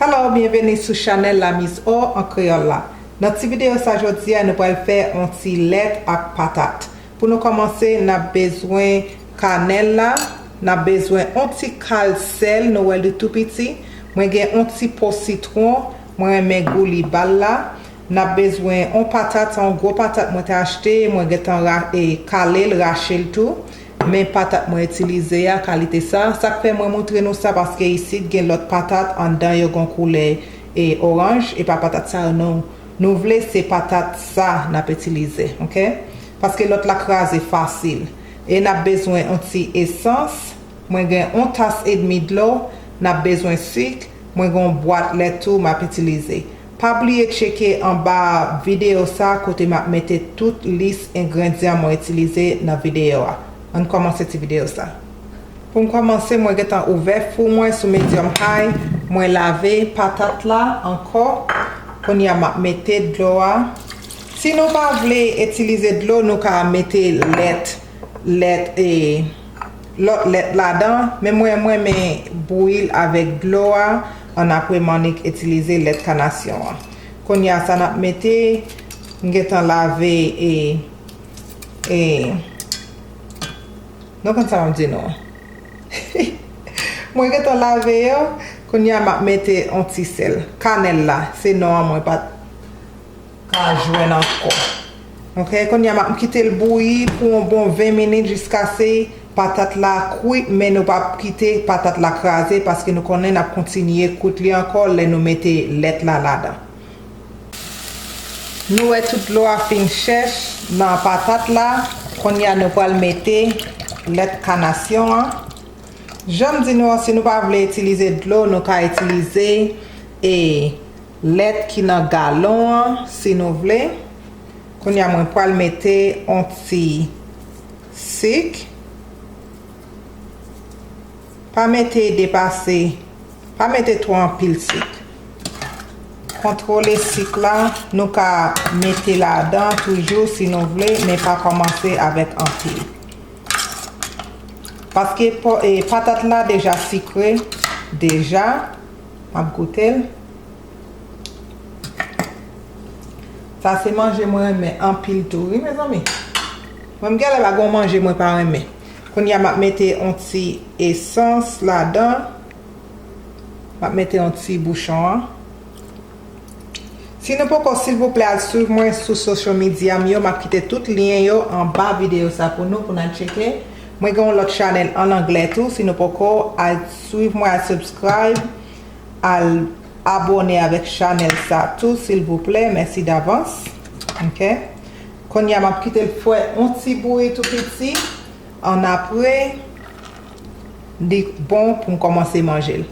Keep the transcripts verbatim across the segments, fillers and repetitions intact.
Hello, byenveni sou chanèl La Mise Au an kreyòl la. Nan ti videyo sa jodi a, nou pral fè yon ti lèt ak patat. Pou nou kòmanse, n ap bezwen kanèl la, n ap bezwen yon ti kal sèl, nou wè li tou piti. Mwen gen yon ti po sitwon, mwen renmen gou li ba l la. N ap bezwen yon patat, se yon gwo patat mwen te achte, mwen gentan ra- e, kale l, rache l tou. Men patat mwen itilize a, kalite sa. Sa k fè mwen montre nou sa, paske isit gen lòt patat, anndan yo gen koulè e oranj, e pa patat sa yo non. Nou vle se patat sa n ap itilize, oke? Paske lòt la kraze fasil. E n ap bezwen yon ti esans. Mwen gen yon tas edmi dlo. N ap bezwen sik. Mwen gen yon bwat lèt tou m ap itilize. Pa bliye tcheke anba videyo sa kote m ap mete tout lis engrendyan mwen itilize nan videyo a. Ann kòmanse ti videyo sa. Pou m kòmanse, mwen gentan ouvè fou mwen sou medium high. Mwen lave patat la ankò. Kounye a m ap mete dlo a. Si nou pa vle itilize dlo, nou ka mete lèt, lèt, e, lòt lèt ladan, men mwen, mwen renmen bouyi l avèk dlo a, annapre m annik itilize lèt kanasyon an. Kounye a sa n ap mete, m gentan lave, e, e, nou konn sa m ap di nou an. Mwen gentan lave yo, kounye a m ap mete yon ti sèl. Kanèl la, se non an mwen pa t ka jwenn ankò. Oke, kounye a m ap kite l bouyi pou yon bon ven minit jiskaske patat la kwit, men nou p ap kite patat la kraze paske nou konnen n ap kontinye kwit li ankò lè nou mete lèt la ladan. Nou wè tout dlo a fin chèch nan patat la, kounye a nou pral mete lèt kanasyon an. Jan m di nou an, si nou pa vle itilize dlo, nou ka itilize, e, lèt ki nan galon an, si nou vle. Kounye a mwen pral mete yon ti sik. Pa mete depase, pa mete twò anpil sik. Kontwole sik la, nou ka mete ladan toujou si nou vle, men pa kòmanse avèk anpil. Paske po- e, patat la deja sikre, deja, m ap goute l. Sa se manje mwen renmen anpil tou, wi, mezanmi. Mwen, m genlè pa gen yon manje mwen pa renmen. Kounye a, m ap mete yon ti esans ladan. M ap mete yon ti bouchon an. Si nou poko, silvouplè, al swiv mwen sou social media m yo. M ap kite tout lyen yo anba videyo sa pou nou, pou n al tcheke. Mwen gen yon lòt chanèl an anglè tou. Si nou poko, al swiv mwen, al subscribe, al abòne avèk chanèl sa tou, silvouplè. Mèsi davans. Oke. Kounye a, m ap kite l fè yon ti bouyi tou piti. Annapre, li bon pou m kòmanse manje l.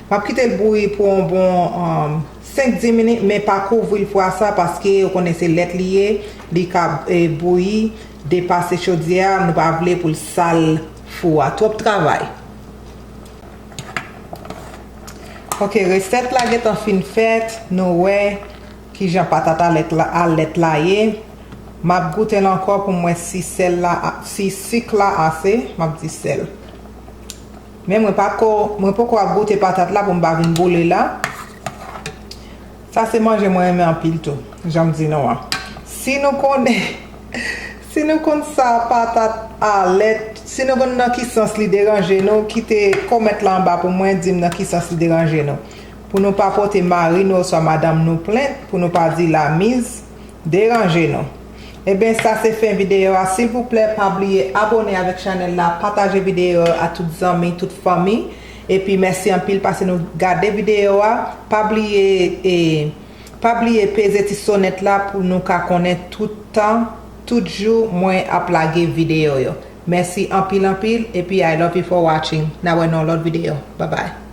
M ap kite l bouyi pou yon bon, um, senk dis minit, men pa kouvri l fwa sa, paske ou konnen se lèt li ye, li ka, eh, bouyi, depase chodyè a, nou pa vle pou l sal fou a. Twòp travay. Oke, resèt la gentan fin fèt, nou wè kijan patat a lèt la, a lèt la ye. M ap goute l ankò pou m wè si sèl la, si sik la ase, m ap di sèl. Men mwen pa ko, mwen poko ap goute patat la pou m pa vin boule la. Sa se manje mwen renmen anpil tou, jan m di nou an. Si nou konnen, si nou konn sa patat a lèt, si nou konn nan ki sans li deranje nou, kite kòmant la anba pou mwen, di m nan ki sans li deranje nou. Pou nou pa pote mari nou oswa madanm nou plent, pou nou pa di Lamiz deranje nou. Ebyen, sa se fen videyo a. Silvouplè, pa bliye abòne avèk chanèl la, pataje videyo a tout zanmi, tout fanmi. Epi, mèsi anpil paske nou gade videyo a. Pa bliye, e, pa bliye peze ti sonèt la pou nou ka konnen tout tan, tout jou, mwen ap lage videyo yo. Mèsi anpil, anpil. Epi, I love you for watching. N a wè nan yon lòt videyo. Bye bye.